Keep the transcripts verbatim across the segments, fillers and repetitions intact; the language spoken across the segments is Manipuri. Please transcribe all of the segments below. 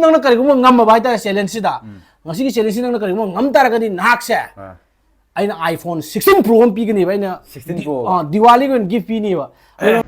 ꯅꯪꯅ ꯀꯔꯤꯒꯨꯝꯕ ꯉꯝꯃꯕ ꯍꯥꯏꯇꯥꯔꯦ ꯆꯦꯂꯦꯟꯖꯁꯤꯗ, ꯎꯝ꯫ ꯉꯁꯤꯒꯤ ꯆꯦꯂꯦꯟꯖꯁꯤ ꯅꯪꯅ ꯀꯔꯤꯒꯨꯝꯕ ꯉꯝ ꯇꯥꯔꯒꯗꯤ ꯅꯍꯥꯛꯁꯦ ꯑꯥ꯫ ꯑꯩꯅ iPhone sixteen Pro ꯑꯃ ꯄꯤꯒꯅꯦꯕ꯫ ꯑꯩꯅ sixteen Pro? ꯑꯥ, ꯗꯤꯋꯥꯂꯤꯒꯤ ꯑꯣꯏꯅ ꯒꯤꯐ ꯄꯤꯅꯦꯕ꯫ ꯑꯦ꯫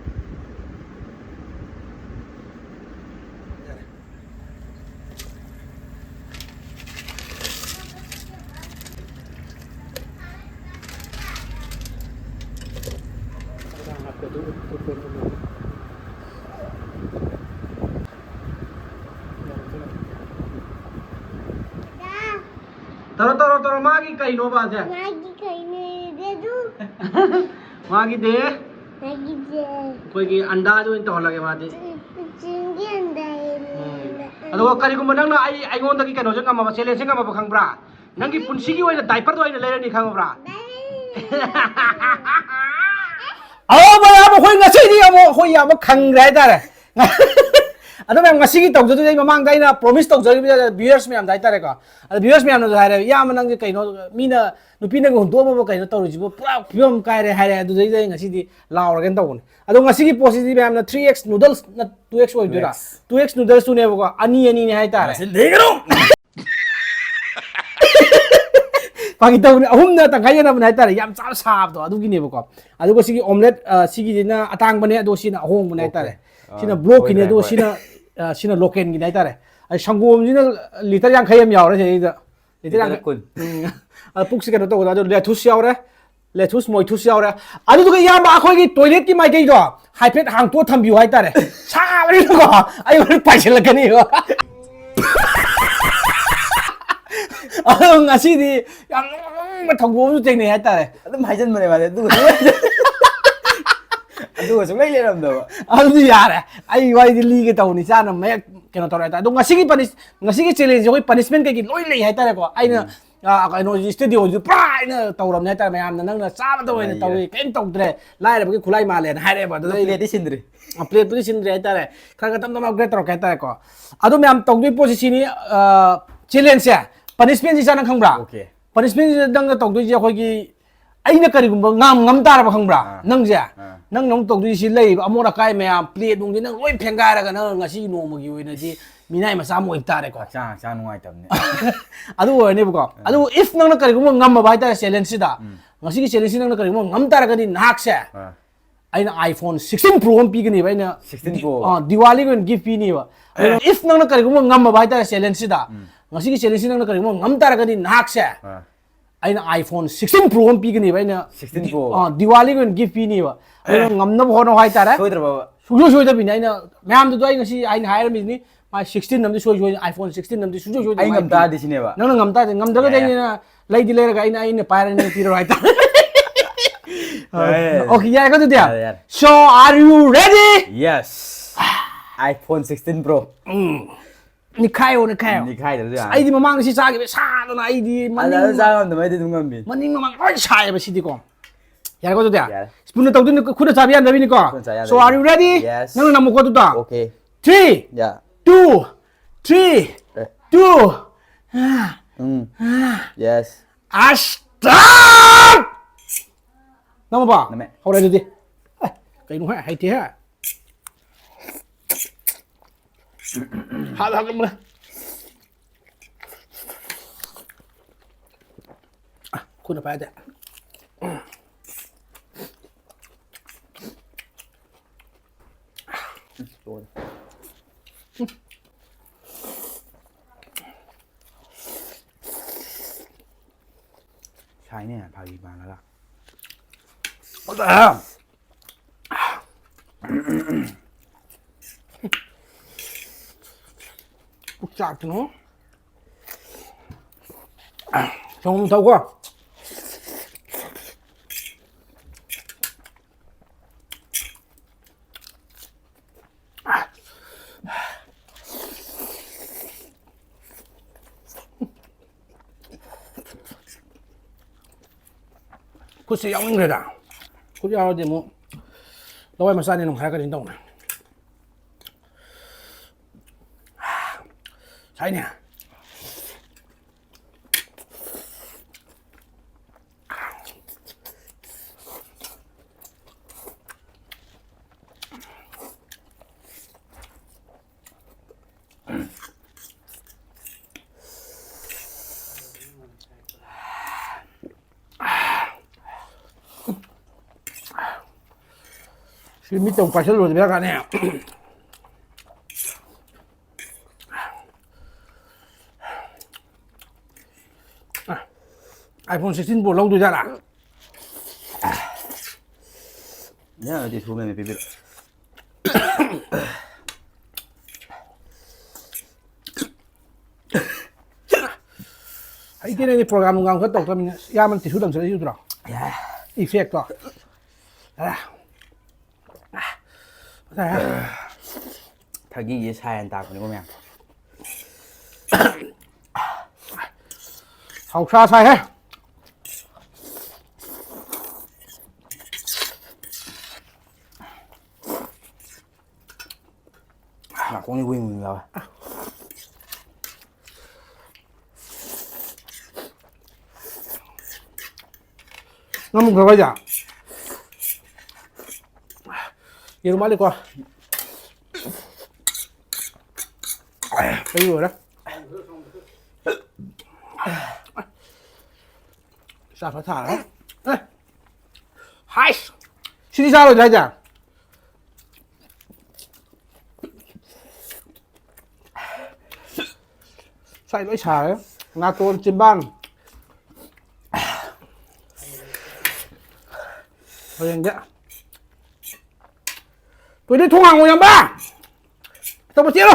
ꯇꯧꯔꯣ, ꯇꯧꯔꯣ, ꯇꯧꯔꯣ꯫ ꯃꯥꯒꯤ ꯀꯩꯅꯣꯕ ꯑꯁꯦ? ꯃꯥꯒꯤ ꯀꯩꯅꯣꯗꯤ ꯑꯗꯨ꯫ ꯃꯥꯒꯤꯗꯤ? ꯃꯥꯒꯤꯁꯦ꯫ ꯑꯩꯈꯣꯏꯒꯤ ꯑꯟꯗꯥꯗ ꯑꯣꯏꯅ ꯇꯧꯍꯜꯂꯒꯦ ꯃꯥꯗꯤ꯫ ꯆꯤꯡꯒꯤ ꯑꯟꯗꯥ꯫ ꯎꯝ꯫ ꯑꯗꯨꯒ ꯀꯔꯤꯒꯨꯝꯕ ꯅꯪꯅ ꯑꯩ, ꯑꯩꯉꯣꯟꯗꯒꯤ ꯀꯩꯅꯣꯁꯦ ꯉꯝꯃꯕ, ꯆꯦꯂꯦꯟꯖꯁꯦ ꯉꯝꯃꯕ ꯈꯪꯕ꯭ꯔꯥ? ꯅꯪꯒꯤ ꯄꯨꯟꯁꯤꯒꯤ ꯑꯣꯏꯅ ꯗꯥꯏꯄꯔꯗꯣ ꯑꯩꯅ ꯂꯩꯔꯅꯤ, ꯈꯪꯉꯕ꯭ꯔꯥ? ꯑꯧ, ꯃꯌꯥꯝ, ꯑꯩꯈꯣꯏ ꯉꯁꯤꯗꯤ ꯑꯃꯨꯛ ꯑꯩꯈꯣꯏ ꯌꯥꯝꯕ ꯈꯪꯈ꯭ꯔꯦ ꯍꯥꯏꯇꯥꯔꯦ꯫ ꯑꯗꯣ ꯃꯌꯥꯝ, ꯉꯁꯤꯒꯤ ꯇꯧꯖꯗꯣꯏꯁꯦ ꯑꯩ ꯃꯃꯥꯡꯗ ꯑꯩꯅ ꯄ꯭ꯔꯣꯃꯤꯁ ꯇꯧꯖꯈꯤꯕ ꯚꯤꯌꯔꯁ ꯃꯌꯥꯝꯗ ꯍꯥꯏꯇꯥꯔꯦꯀꯣ꯫ ꯑꯗꯣ ꯚꯤꯌꯔꯁ ꯃꯌꯥꯝꯅꯁꯨ ꯍꯥꯏꯔꯦ, "ꯏꯌꯥꯝꯕ, ꯅꯪꯁꯦ ꯀꯩꯅꯣ, ꯃꯤꯅ, ꯅꯨꯄꯤꯅꯒ ꯍꯨꯟꯗꯣꯛꯑꯝꯃꯕ ꯀꯩꯅꯣ ꯇꯧꯔꯤꯁꯤꯕꯨ, ꯄꯨꯔꯥ ꯐꯤꯕꯝ ꯀꯥꯏꯔꯦ" ꯍꯥꯏꯔꯦ꯫ ꯑꯗꯨꯗꯩꯗꯤ ꯑꯩ ꯉꯁꯤꯗꯤ ꯂꯥꯎꯔꯒꯦꯅ ꯇꯧꯕꯅꯦ꯫ ꯑꯗꯣ ꯉꯁꯤꯒꯤ ꯄꯣꯠꯁꯤꯗꯤ ꯃꯌꯥꯝꯅ three X noodles ꯅ two X ꯑꯣꯏꯗꯣꯏꯔꯥ? Two X꯫ Two X noodles ꯇꯨꯅꯦꯕꯀꯣ, ꯑꯅꯤ ꯑꯅꯤꯅꯦ ꯍꯥꯏꯇꯥꯔꯦ꯫ ꯃꯁꯤ ꯂꯩꯒꯅꯨ! ꯐꯥꯒꯤ ꯇꯧꯕꯅꯦ, ꯑꯍꯨꯝꯅ ꯇꯪꯈꯥꯏ ꯌꯦꯟꯅꯕꯅꯦ ꯍꯥꯏꯇꯥꯔꯦ, ꯌꯥꯝ ꯆꯥꯕ ꯁꯥꯕꯗꯣ ꯑꯗꯨꯒꯤꯅꯦꯕꯀꯣ꯫ ꯑꯗꯨꯒ ꯁꯤꯒꯤ ꯑꯣꯝꯂꯦꯠ, ꯑ, ꯁꯤꯒꯤꯁꯤꯅ ꯑꯇꯥꯡꯕꯅꯦ, ꯑꯗꯣ ꯁꯤꯅ ꯑꯍꯣꯡꯕꯅꯦ ꯍꯥꯏꯇꯥꯔꯦ꯫ ꯑꯣꯀꯦ꯫ ꯁꯤꯅ ꯑꯥ, ꯕ꯭ꯂꯣꯛꯀꯤꯅꯦ, ꯍꯣꯏ, ꯑꯗꯨꯒ ꯍꯣꯏ꯫ ꯁꯤꯅ, ꯑ, ꯁꯤꯅ ꯂꯣꯀꯦꯜꯒꯤꯅꯦ ꯍꯥꯏꯇꯥꯔꯦ꯫ ꯑꯩ ꯁꯪꯒꯣꯝꯁꯤꯅ ꯂꯤꯇꯔ ꯌꯥꯡꯈꯩ ꯑꯃ ꯌꯥꯎꯔꯦ ꯁꯤꯗꯩꯗ꯫ ꯂꯤꯇꯔ ꯂꯤꯇꯔ ꯌꯥꯡꯈꯩ꯫ ꯀꯨꯟ꯫ ꯎꯝ꯫ ꯑ, ꯄꯨꯛꯁꯤ ꯀꯩꯅꯣ ꯇꯧꯕꯗ, ꯑꯗꯨ ꯂꯦꯊꯨꯁ ꯌꯥꯎꯔꯦ, ꯂꯦꯊꯨꯁ ꯃꯣꯏꯊꯨꯁ ꯌꯥꯎꯔꯦ꯫ ꯑꯗꯨꯗꯨꯒ ꯏꯌꯥꯝꯕ, ꯑꯩꯈꯣꯏꯒꯤ ꯇꯣꯏꯂꯦꯠꯀꯤ ꯃꯥꯏꯀꯩꯗꯣ ꯍꯥꯏꯐꯦꯠ ꯍꯥꯡꯇꯣꯛꯑ ꯊꯝꯕꯤꯌꯨ ꯍꯥꯏꯇꯥꯔꯦ꯫ ꯁꯥꯕꯅꯤꯅꯀꯣ, ꯑꯩ ꯍꯣꯔꯦꯟ ꯄꯥꯏꯁꯤꯜꯂꯛꯀꯅꯤꯕ꯫ ꯑꯗꯣ ꯉꯁꯤꯗꯤ ꯌꯥꯝ ꯅꯣꯛꯅꯤꯡꯕ ꯊꯧꯗꯣꯛ ꯑꯃꯁꯨ ꯊꯦꯡꯅꯩ ꯍꯥꯏꯇꯥꯔꯦ꯫ ꯑꯗꯨꯝ ꯍꯥꯏꯖꯟꯕꯅꯦ ꯃꯥꯗꯤ, ꯑꯗꯨꯒ ꯁꯨꯡꯂꯩ-, ꯑꯗꯨꯒ ꯁꯨꯡꯂꯩ ꯂꯩꯔꯝꯗꯕ꯫ ꯑꯗꯨꯗꯤ ꯌꯥꯔꯦ, ꯑꯩ ꯋꯥꯔꯤꯗꯤ ꯂꯤꯒꯦ ꯇꯧꯕꯅꯤ, ꯏꯆꯥꯅ ꯃꯌꯦꯛ ꯀꯩꯅꯣ ꯇꯧꯔꯦ ꯍꯥꯏꯇꯥꯔꯦ꯫ ꯑꯗꯣ ꯉꯁꯤꯒꯤ ꯄꯅꯤꯁ-, ꯉꯁꯤꯒꯤ ꯆꯦꯂꯦꯟꯖꯁꯦ ꯑꯩꯈꯣꯏ ꯄꯅꯤꯁꯃꯦꯟ ꯀꯩꯀꯩ ꯂꯣꯏ ꯂꯩ ꯍꯥꯏꯇꯥꯔꯦꯀꯣ꯫ ꯑꯩꯅ, ꯎꯝ꯫ ꯑ, ꯀꯩꯅꯣ, ꯁ꯭ꯇꯨꯗꯤꯑꯣꯁꯤ ꯄꯨꯔꯥ ꯑꯩꯅ ꯇꯧꯔꯕꯅꯦ ꯍꯥꯏꯇꯥꯔꯦ꯫ ꯃꯌꯥꯝꯅ, "ꯅꯪꯅ ꯆꯥꯕꯗ ꯑꯣꯏꯅ ꯂꯩꯌꯦ꯫ ꯇꯧꯏ, ꯀꯔꯤꯝ ꯇꯧꯗ꯭ꯔꯦ, ꯂꯥꯏꯔꯕꯒꯤ ꯈꯨꯠꯂꯥꯏ ꯃꯥꯜꯂꯦꯅ" ꯍꯥꯏꯔꯛꯑꯦꯕ꯫ ꯑꯗꯨꯗ ꯑꯗꯣ ꯑꯩꯅ ꯄ꯭ꯂꯦꯠꯇꯤ ꯁꯤꯟꯗ꯭ꯔꯤ꯫ ꯑ, ꯄ꯭ꯂꯦꯠꯄꯨꯗꯤ ꯁꯤꯟꯗ꯭ꯔꯤ ꯍꯥꯏꯇꯥꯔꯦ꯫ ꯈꯔ ꯈꯔ ꯇꯞ ꯇꯞꯅ ꯑꯞꯒ꯭ꯔꯦꯗ ꯇꯧꯔꯛꯀꯦ ꯍꯥꯏꯇꯥꯔꯦꯀꯣ꯫ ꯑꯗꯣ ꯃꯌꯥꯝ ꯇꯧꯗꯣꯏ ꯄꯣꯠꯁꯤ ꯁꯤꯅꯤ, ꯑ, ꯆꯦꯂꯦꯟꯖꯁꯦ, ꯄꯅꯤꯁꯃꯦꯟꯁꯤ ꯏꯆꯥ ꯅꯪ ꯈꯪꯕ꯭ꯔꯥ? ꯑꯣꯀꯦ꯫ ꯄꯅꯤꯁꯃꯦꯟꯁꯤꯗ ꯅꯪꯅ ꯇꯧꯗꯣꯏꯁꯦ ꯑꯩꯈꯣꯏꯒꯤ, ꯑꯩꯅ ꯀꯔꯤꯒꯨꯝꯕ ꯉꯥꯝ ꯉꯝ ꯇꯥꯔꯕ ꯈꯪꯕ꯭ꯔꯥ? ꯑꯥ꯫ ꯅꯪꯁꯦ? ꯑꯥ꯫ ꯅꯪꯅ ꯑꯃꯨꯛ ꯇꯧꯗꯣꯏꯁꯤ ꯂꯩꯔꯤꯕ ꯑꯃꯣꯠ ꯑꯀꯥꯏ ꯃꯌꯥꯝ, ꯄ꯭ꯂꯦꯠ ꯅꯨꯡꯁꯤ ꯅꯪ ꯂꯣꯏ ꯐꯦꯡꯒꯥꯏꯔꯒ ꯅꯪ ꯉꯁꯤꯒꯤ ꯅꯣꯡꯃꯒꯤ ꯑꯣꯏꯅꯗꯤ ꯃꯤꯅꯥꯏ ꯃꯆꯥ ꯑꯃ ꯑꯣꯏꯕ ꯇꯥꯔꯦꯀꯣ꯫ ꯍꯛꯆꯥꯡ ꯍꯛꯆꯥꯡ ꯅꯨꯡꯉꯥꯏꯇꯕꯅꯦ꯫ ꯑꯗꯨ ꯑꯣꯏꯔꯅꯦꯕꯀꯣ꯫ ꯑꯗꯨꯕꯨ if ꯅꯪꯅ ꯀꯔꯤꯒꯨꯝꯕ ꯉꯝꯃꯕ ꯍꯥꯏꯇꯥꯔꯦ ꯆꯦꯂꯦꯟꯖꯁꯤꯗ, ꯉꯁꯤꯒꯤ ꯆꯦꯂꯦꯟꯖꯁꯤ ꯅꯪꯅ ꯀꯔꯤꯒꯨꯝꯕ ꯉꯝ ꯇꯥꯔꯒꯗꯤ ꯅꯍꯥꯛꯁꯦ ꯑꯥ꯫ ꯑꯩꯅ iPhone sixteen Pro ꯑꯃ ꯄꯤꯒꯅꯦꯕ꯫ ꯑꯩꯅ Sixteen ꯗꯤ- Pro? ꯑꯥ, ꯗꯤꯋꯥꯂꯤꯒꯤ ꯑꯣꯏꯅ ꯒꯤꯐ ꯄꯤꯅꯦꯕ꯫ ꯑꯗꯨꯅ if ꯅꯪꯅ ꯀꯔꯤꯒꯨꯝꯕ ꯉꯝꯃꯕ ꯍꯥꯏꯇꯥꯔꯦ ꯆꯦꯂꯦꯟꯖꯁꯤꯗ, ꯉꯁꯤꯒꯤ ꯆꯦꯂꯦꯟꯖꯁꯤ ꯅꯪꯅ ꯀꯔꯤꯒꯨꯝꯕ ꯉꯝ ꯇꯥꯔꯒꯗꯤ ꯅꯍꯥꯛꯁꯦ ꯑꯥ꯫ ꯑꯩꯅ iPhone sixteen Pro ꯑꯃ ꯄꯤꯒꯅꯦꯕ꯫ ꯑꯩꯅ Sixteen ꯗꯤ- Pro? ꯑꯥ, ꯗꯤꯋꯥꯂꯤꯒꯤ ꯑꯣꯏꯅ ꯒꯤꯐ ꯄꯤꯅꯦꯕ꯫ ꯑꯗꯨꯅ ꯉꯝꯅꯕ ꯍꯣꯠꯅꯧ ꯍꯥꯏꯇꯥꯔꯦ꯫ ꯁꯣꯏꯗ꯭ꯔꯕ? ꯁꯨꯡꯁꯣꯏ ꯁꯣꯏꯗꯕꯤꯅꯤ꯫ ꯑꯩꯅ ꯃꯌꯥꯝꯗꯨꯗ ꯑꯩ ꯉꯁꯤ ꯑꯩꯅ ꯍꯥꯏꯔꯝꯃꯤꯁꯤꯅꯤ, ꯃꯥ sixteen ꯑꯃꯗꯤ ꯁꯣꯏ ꯁꯣꯏ, iPhone sixteen ꯑꯃꯗꯤ ꯁꯨꯡꯁꯣꯏ ꯁꯣꯏꯗꯕꯤ ꯑꯩ ꯉꯝ ꯇꯥꯔꯗꯤ ꯁꯤꯅꯦꯕ? ꯅꯪꯅ ꯉꯝ ꯇꯥꯔꯗꯤ, ꯉꯝꯗ꯭ꯔꯒꯗꯤ ꯌꯥꯏ, ꯌꯥꯏ꯫ ꯑꯩꯅ ꯂꯩꯗꯤ ꯂꯩꯔꯒ ꯑꯩꯅ, ꯑꯩꯅ ꯄꯥꯏꯔꯒ ꯅꯪ ꯄꯤꯔꯣ ꯍꯥꯏꯇꯥꯔꯦ꯫ ꯌꯥꯏ, ꯌꯥꯏ꯫ Okay, ꯌꯥꯔꯦꯀꯣ ꯑꯗꯨꯗꯤ? ꯌꯥꯔꯦ, ꯌꯥꯔꯦ꯫ So, are you ready? Yes. iPhone sixteen Pro. ꯅꯤꯈꯥꯏꯌꯣ, ꯅꯤꯈꯥꯏꯌꯣ꯫ ꯅꯤꯈꯥꯏꯗ꯭ꯔꯁꯨ ꯌꯥꯅꯤ꯫ ꯑꯩꯗꯤ ꯃꯃꯥꯡꯗ ꯁꯤ ꯆꯥꯈꯤꯕ ꯁꯥꯗꯅ ꯑꯩꯗꯤ ꯑꯗ ꯃꯅꯤꯡ ꯑꯗꯨ ꯆꯥ ꯉꯝꯗꯕ ꯑꯩꯗꯤ ꯑꯗꯨꯝ ꯉꯝꯃꯤ꯫ ꯃꯅꯤꯡ ꯃꯃꯥꯡ ꯂꯣꯏ ꯁꯥꯏꯌꯦꯕ ꯁꯤꯗꯤꯀꯣ꯫ ꯌꯥꯔꯦꯀꯣ ꯑꯗꯨꯗꯤ? ꯌꯥꯔꯦ꯫ ꯁ꯭ꯄꯨꯟꯅ ꯇꯧꯗꯣꯏꯅꯤ, ꯈꯨꯠꯅ ꯆꯥꯕ ꯌꯥꯗꯕꯅꯤꯀꯣ꯫ ꯈꯨꯠꯅ ꯆꯥ ꯌꯥꯗꯕꯅꯤ꯫ So, are you ready? Yes. ꯅꯪꯅ ꯅꯝꯃꯨꯀꯣ ꯑꯗꯨꯗ꯫ Okay. Three, Yeah. two, three, Eh. two. Mm. Yes. Start! ꯅꯝꯃꯕ? ꯅꯝꯃꯦ꯫ ꯍꯧꯔꯦ ꯑꯗꯨꯗꯤ꯫ ꯑꯦ, ꯀꯩꯅꯣ ꯍꯦ, ꯍꯩꯇꯦ ꯍꯦ꯫ ꯍꯥꯠ ꯍꯥꯠꯀꯟꯕꯅꯦ꯫ ꯑ, ꯈꯨꯠꯅ ꯄꯥꯏꯗꯦ꯫ ꯁꯥꯏꯅꯦ, ꯐꯥꯒꯤ ꯃꯥꯜꯂꯒ꯫ ꯄꯨꯛ ꯆꯥꯛꯇꯅꯣ꯫ ꯁꯪꯒꯣꯝ ꯊꯛꯎꯀꯣ꯫ ꯈꯨꯠꯁꯦ ꯌꯥꯎꯅꯤꯡꯈ꯭ꯔꯦꯗ꯫ ꯈꯨꯠ ꯌꯥꯎꯔꯗꯤ ꯑꯃꯨꯛ ꯂꯋꯥꯏ ꯃꯆꯥꯅꯦꯅ ꯑꯃꯨꯛ ꯍꯥꯏꯔꯛꯀꯅꯤ ꯇꯧꯅꯦ꯫ ꯁꯥꯏꯅꯦ꯫ ꯁꯤ ꯃꯤꯠꯇ ꯑꯃꯨꯛ ꯄꯥꯏꯁꯜꯂꯨꯔꯗꯤ ꯕꯦꯔꯥ ꯀꯥꯅꯤ꯫ iPhone sixteen Pro ꯂꯧꯗꯣꯏꯖꯥꯠꯂꯥ? ꯌꯥꯔꯗꯤ ꯁꯨꯃꯦꯅ ꯄꯤꯕꯤꯔꯣ꯫ ꯍꯩꯇꯦꯅꯦ ꯑꯩꯗꯤ program ꯅꯨꯡꯒꯥꯝ ꯈꯔ ꯇꯧꯗ꯭ꯔꯕꯅꯤꯅ꯫ ꯏꯌꯥꯝꯕꯅ tissue ꯂꯪꯁꯤꯜꯂꯛꯏ ꯎꯗ꯭ꯔꯣ? ꯌꯥꯔꯦ꯫ Effect ꯇꯣ꯫ ꯑ, ꯊꯥꯒꯤꯁꯦ ꯁꯥꯏꯅ ꯇꯥꯛꯄꯅꯤꯀꯣ ꯃꯌꯥꯝ꯫ ꯍꯥꯎꯁꯥ ꯁꯥꯏꯍꯦ꯫ ꯅꯥꯀꯣꯡꯗꯤ ꯋꯤꯡ ꯋꯤꯡ ꯂꯥꯎꯋꯦ꯫ ꯉꯥꯃꯨꯈ꯭ꯔꯕ ꯍꯥꯏꯁꯦ? ꯌꯦꯔꯨꯝ ꯋꯥꯠꯂꯤꯀꯣ꯫ ꯑꯩ ꯂꯣꯏꯔꯦ꯫ ꯆꯥ ꯐ ꯊꯥꯔꯦ꯫ ꯑꯦ꯫ ꯍꯥꯏꯁ! ꯁꯤꯗꯤ ꯆꯥꯔꯣꯏꯗ꯭ꯔꯥ ꯍꯥꯏꯁꯦ? ꯁ꯭ꯋꯥꯏ ꯂꯣꯏ ꯁꯥꯔꯦ꯫ ꯅꯥꯇꯣꯟ, ꯆꯤꯝꯕꯥꯟ꯫ ꯍꯌꯦꯡꯗꯤ toilet ꯊꯣꯡ ꯍꯥꯡꯉꯣ, ꯏꯌꯥꯝꯕ! ꯑꯇꯣꯞꯄ ꯆꯦꯜꯂꯣ!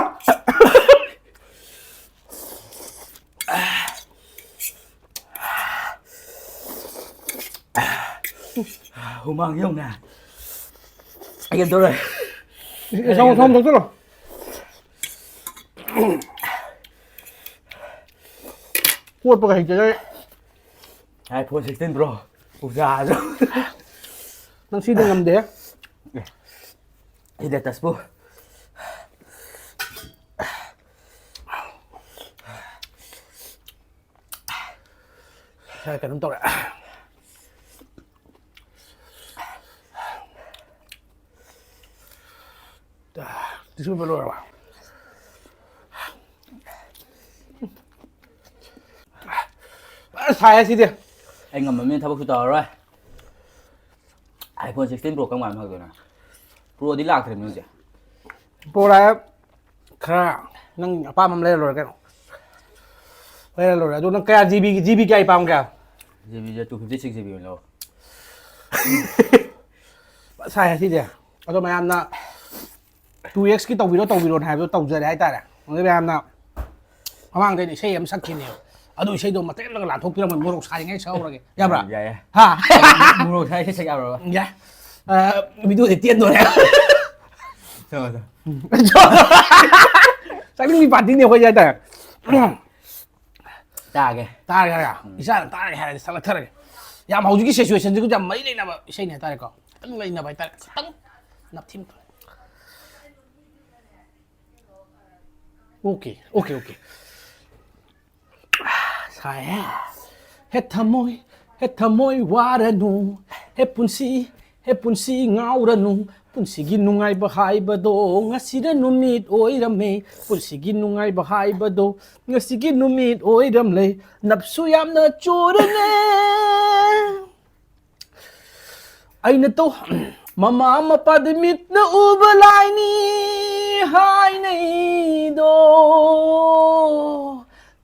ꯍꯨꯃꯥꯡ ꯌꯧꯅ꯫ ꯑꯩ ꯀꯩꯅꯣ ꯇꯧꯔꯦ꯫ ꯁꯣꯝ, ꯁꯣꯝ ꯊꯣꯛꯆꯜꯂꯣ꯫ ꯀꯣꯠꯄꯒ ꯍꯩꯇꯦꯗ ꯑꯩ꯫ iPhone sixteen Pro ꯎꯖꯥꯁꯨ꯫ ꯅꯪ ꯁꯤꯗꯤ ꯉꯝꯗꯦꯍꯦ꯫ ꯁꯤꯗ ꯇꯁꯄꯨ꯫ ꯏꯁꯥ ꯀꯩꯅꯣꯝ ꯇꯧꯔꯦ꯫ Tissue paper ꯂꯣꯏꯔꯕ? ꯐꯖꯅ ꯁꯥꯏꯍꯦ ꯁꯤꯗꯤ꯫ ꯑꯩ ꯉꯝꯃꯃꯤꯅ ꯊꯕꯛꯁꯨ ꯇꯧꯔꯔꯣꯏ꯫ iPhone sixteen Pro ꯀꯔꯝ ꯀꯥꯟꯗ ꯐꯪꯗꯣꯏꯅꯣ? ꯄ꯭ꯔꯣꯗꯤ ꯂꯥꯛꯇ꯭ꯔꯦ ꯅꯣꯏꯁꯦ꯫ ꯄ꯭ꯔꯣ ꯂꯥꯛꯑꯦ꯫ ꯈꯔ ꯅꯪ ꯑꯄꯥꯝꯕ ꯑꯃ ꯂꯩꯔ ꯂꯣꯏꯔꯦ ꯀꯩꯅꯣ꯫ ꯂꯩꯔ ꯂꯣꯏꯔꯦ꯫ ꯑꯗꯣ ꯅꯪ ꯀꯌꯥ ꯖꯤꯕꯤ, ꯖꯤꯕꯤ ꯀꯌꯥꯒꯤ ꯄꯥꯝꯒꯦ? ꯖꯤꯕꯤꯁꯦ two fifty six GB ꯑꯣꯏꯅ ꯂꯧ꯫ ꯁꯥꯏ ꯁꯤꯗꯤ꯫ ꯑꯗꯣ ꯃꯌꯥꯝꯅ two X ꯀꯤ ꯇꯧꯕꯤꯔꯣ, ꯇꯧꯕꯤꯔꯣꯅ ꯍꯥꯏꯕꯗꯣ ꯇꯧꯖꯔꯦ ꯍꯥꯏꯇꯥꯔꯦ꯫ ꯑꯗꯣ ꯃꯌꯥꯝꯅ ꯃꯃꯥꯡꯗ ꯑꯩꯅ ꯏꯁꯩ ꯑꯃ ꯁꯛꯈꯤꯅꯦꯕ꯫ ꯑꯗꯨ ꯏꯁꯩꯗꯣ ꯃꯇꯦꯛ ꯑꯃꯒ ꯂꯥꯟꯊꯣꯛꯄꯤꯔꯝꯃꯣ, ꯃꯣꯔꯣꯛ ꯁꯥꯔꯤꯉꯩ ꯁꯛꯍꯧꯔꯒꯦ꯫ ꯌꯥꯕ꯭ꯔꯥ? ꯌꯥꯏꯌꯦ꯫ ꯍꯥ? ꯃꯣꯔꯣꯛ ꯁꯥꯏꯁꯦ ꯁꯛ ꯌꯥꯕ꯭ꯔꯕ? ꯌꯥꯏ꯫ ꯑ, ꯚꯤꯗꯤꯑꯣꯗꯤ ꯇꯦꯟꯗꯣꯔꯦ꯫ ꯆꯠꯂꯣ, ꯆꯠꯂꯣ꯫ ꯆꯥꯛꯅꯤꯡꯕꯤ ꯄꯥꯔꯇꯤꯅꯦ ꯑꯩꯈꯣꯏꯁꯦ ꯍꯥꯏꯇꯥꯔꯦ꯫ ꯇꯥꯒꯦ꯫ ꯇꯥꯔꯒꯦ ꯍꯥꯏꯔꯒ ꯏꯆꯥꯅ ꯇꯥꯔꯒꯦ ꯍꯥꯏꯔꯗꯤ ꯁꯛꯂꯛꯊꯔꯒꯦ꯫ ꯌꯥꯝ ꯍꯧꯖꯤꯛꯀꯤ ꯁꯤꯆꯨꯋꯦꯁꯟꯁꯤꯒ ꯌꯥꯝ ꯃꯔꯤ ꯂꯩꯅꯕ ꯏꯁꯩꯅꯦ ꯍꯥꯏꯇꯥꯔꯦꯀꯣ꯫ ꯈꯤꯇꯪ ꯂꯩꯅꯕ ꯍꯥꯏꯇꯥꯔꯦ꯫ ꯈꯤꯇꯪ ꯅꯞꯊꯤꯅ ꯇꯧꯔꯦ꯫ Okay, okay, okay. ꯁꯥꯏꯍꯦ꯫ ꯍꯦ ꯊꯃꯣꯏ, ꯍꯦ ꯊꯃꯣꯏ ꯋꯥꯔꯅꯨ꯫ ꯍꯦ ꯄꯨꯟꯁꯤ, ꯍꯦ ꯄꯨꯟꯁꯤ ꯉꯥꯎꯔꯅꯨ꯫ ꯄꯨꯟꯁꯤꯒꯤ ꯅꯨꯡꯉꯥꯏꯕ ꯍꯥꯏꯕꯗꯣ ꯉꯁꯤꯅ ꯅꯨꯃꯤꯠ ꯑꯣꯏꯔꯝꯃꯦ꯫ ꯄꯨꯟꯁꯤꯒꯤ ꯅꯨꯡꯉꯥꯏꯕ ꯍꯥꯏꯕꯗꯣ ꯉꯁꯤꯒꯤ ꯅꯨꯃꯤꯠ ꯑꯣꯏꯔꯝꯂꯦ꯫ ꯅꯞꯁꯨ ꯌꯥꯝꯅ ꯆꯣꯔꯅꯦ꯫ ꯑꯩꯅ ꯇꯧ ꯃꯃꯥ ꯃꯄꯥꯗꯤ ꯃꯤꯠꯅ ꯎꯕ ꯂꯥꯏꯅꯤ ꯍꯥꯏꯅꯩꯗꯣ꯫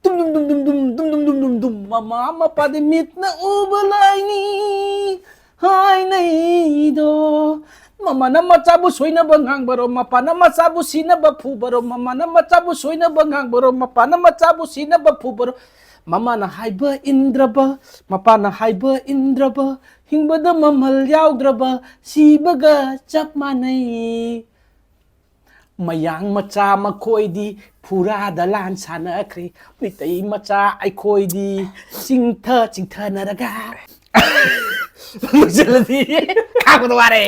ꯇꯨꯝ ꯗꯨꯝ ꯗꯨꯝ ꯗꯨꯝ ꯗꯨꯝ ꯗꯨꯝ ꯗꯨꯝ ꯗꯨꯝ ꯗꯨꯝ ꯗꯨꯝ ꯃꯃꯥ ꯃꯄꯥꯗꯤ ꯃꯤꯠꯅ ꯎꯕ ꯂꯥꯏꯅꯤ ꯍꯥꯏꯅꯩꯗꯣ꯫ ꯃꯃꯥꯅ ꯃꯆꯥꯕꯨ ꯁꯣꯏꯅꯕ ꯉꯥꯡꯕꯔꯣ, ꯃꯄꯥꯅ ꯃꯆꯥꯕꯨ ꯁꯤꯅꯕ ꯐꯨꯕꯔꯣ, ꯃꯃꯥꯅ ꯃꯆꯥꯕꯨ ꯁꯣꯏꯅꯕ ꯉꯥꯡꯕꯔꯣ, ꯃꯄꯥꯅ ꯃꯆꯥꯕꯨ ꯁꯤꯅꯕ ꯐꯨꯕꯔꯣ꯫ ꯃꯃꯥꯅ ꯍꯥꯏꯕ ꯏꯟꯗ꯭ꯔꯕ, ꯃꯄꯥꯅ ꯍꯥꯏꯕ ꯏꯟꯗ꯭ꯔꯕ, ꯍꯤꯡꯕꯗ ꯃꯃꯜ ꯌꯥꯎꯗ꯭ꯔꯕ, ꯁꯤꯕꯒ ꯆꯞ ꯃꯥꯟꯅꯩ꯫ ꯃꯌꯥꯡ ꯃꯆꯥ ꯃꯈꯣꯏꯗꯤ ꯐꯨꯔꯥꯗ ꯂꯥꯟ ꯁꯥꯟꯅꯈ꯭ꯔꯦ꯫ ꯃꯤꯇꯩ ꯃꯆꯥ ꯑꯩꯈꯣꯏꯗꯤ ꯆꯤꯡꯊ ꯆꯤꯡꯊꯅꯔꯒ ꯂꯣꯏꯁꯤꯜꯂꯗꯤ ꯈꯥꯡꯕꯗ ꯋꯥꯔꯦ꯫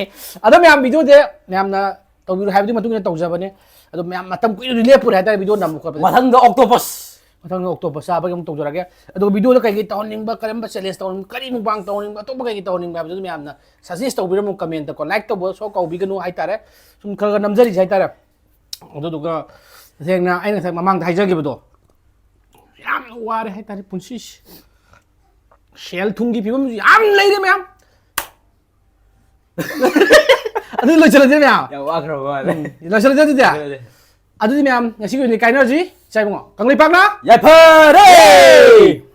ꯑꯗꯣ ꯃꯌꯥꯝ ꯚꯤꯗꯤꯑꯣꯁꯦ ꯃꯌꯥꯝꯅ ꯇꯧꯕꯤꯔꯣ ꯍꯥꯏꯕꯗꯨꯒꯤ ꯃꯇꯨꯡ ꯏꯟꯅ ꯇꯧꯖꯕꯅꯦ꯫ ꯑꯗꯣ ꯃꯌꯥꯝ ꯃꯇꯝ ꯀꯨꯏꯅ ꯂꯦꯞꯄꯨꯔꯦ ꯍꯥꯏꯇꯥꯔꯦ ꯚꯤꯗꯤꯑꯣ ꯅꯝꯕ ꯈꯣꯠꯄꯗ꯫ ꯃꯊꯪꯗ ꯑꯣꯛꯇꯣꯄꯁ꯫ ꯃꯊꯪꯗ ꯑꯣꯛꯇꯣꯄꯁ ꯆꯥꯕꯒꯤ ꯑꯃꯨꯛ ꯇꯧꯖꯔꯛꯑꯒꯦ꯫ ꯑꯗꯨꯒ ꯚꯤꯗꯤꯑꯣꯗ ꯀꯩꯀꯩ ꯇꯧꯍꯟꯅꯤꯡꯕ, ꯀꯔꯝꯕ ꯆꯦꯂꯦꯟꯖ ꯇꯧꯍꯟꯅꯤꯡꯕ, ꯀꯔꯤ ꯃꯨꯛꯕꯥꯡ ꯇꯧꯍꯟꯅꯤꯡꯕ, ꯑꯇꯣꯞꯄ ꯀꯩꯀꯩ ꯇꯧꯍꯟꯅꯤꯡꯕ ꯍꯥꯏꯕꯗꯨ ꯃꯌꯥꯝꯅ ꯁꯖꯦꯁ ꯇꯧꯕꯤꯔꯝꯃꯨ ꯀꯃꯦꯟꯇꯀꯣ꯫ ꯂꯥꯏꯛ ꯇꯧꯕ ꯁꯣ ꯀꯧꯕꯤꯒꯅꯨ ꯍꯥꯏꯇꯥꯔꯦ꯫ ꯁꯨꯝ ꯈꯔ ꯈꯔ ꯅꯝꯖꯔꯤꯁꯦ ꯍꯥꯏꯇꯥꯔꯦ꯫ ꯑꯗꯨꯗꯨꯒ ꯇꯁꯦꯡꯅ ꯑꯩꯅ ꯉꯁꯥꯏ ꯃꯃꯥꯡꯗ ꯍꯥꯏꯖꯈꯤꯕꯗꯣ, ꯌꯥꯝꯅ ꯋꯥꯔꯦ ꯍꯥꯏꯇꯥꯔꯦ ꯄꯨꯟꯁꯤꯁꯦ꯫ ꯁꯦꯜ ꯊꯨꯝꯒꯤ ꯐꯤꯕꯝꯁꯨ ꯌꯥꯝ ꯂꯩꯔꯦ ꯃꯌꯥꯝ꯫ ꯑꯗꯨꯗꯤ ꯂꯣꯏꯁꯤꯜꯂꯁꯦ ꯃꯌꯥꯝ꯫ ꯌꯥꯝ ꯋꯥꯈ꯭ꯔꯕ ꯃꯥꯜꯂꯦ꯫ ꯂꯣꯏꯁꯤꯜꯂꯁꯦ ꯑꯗꯨꯗꯤ꯫ ꯑꯗꯨꯗꯤ ꯑꯗꯨꯗꯤ ꯃꯌꯥꯝ, ꯉꯁꯤꯒꯤ ꯑꯣꯏꯅꯗꯤ ꯀꯥꯏꯅꯔꯁꯤ꯫ ꯏꯆꯥ ꯏꯕꯨꯡꯉꯣ, ꯀꯪꯂꯩꯄꯥꯛꯅ ꯌꯥꯏꯐꯔꯦ꯫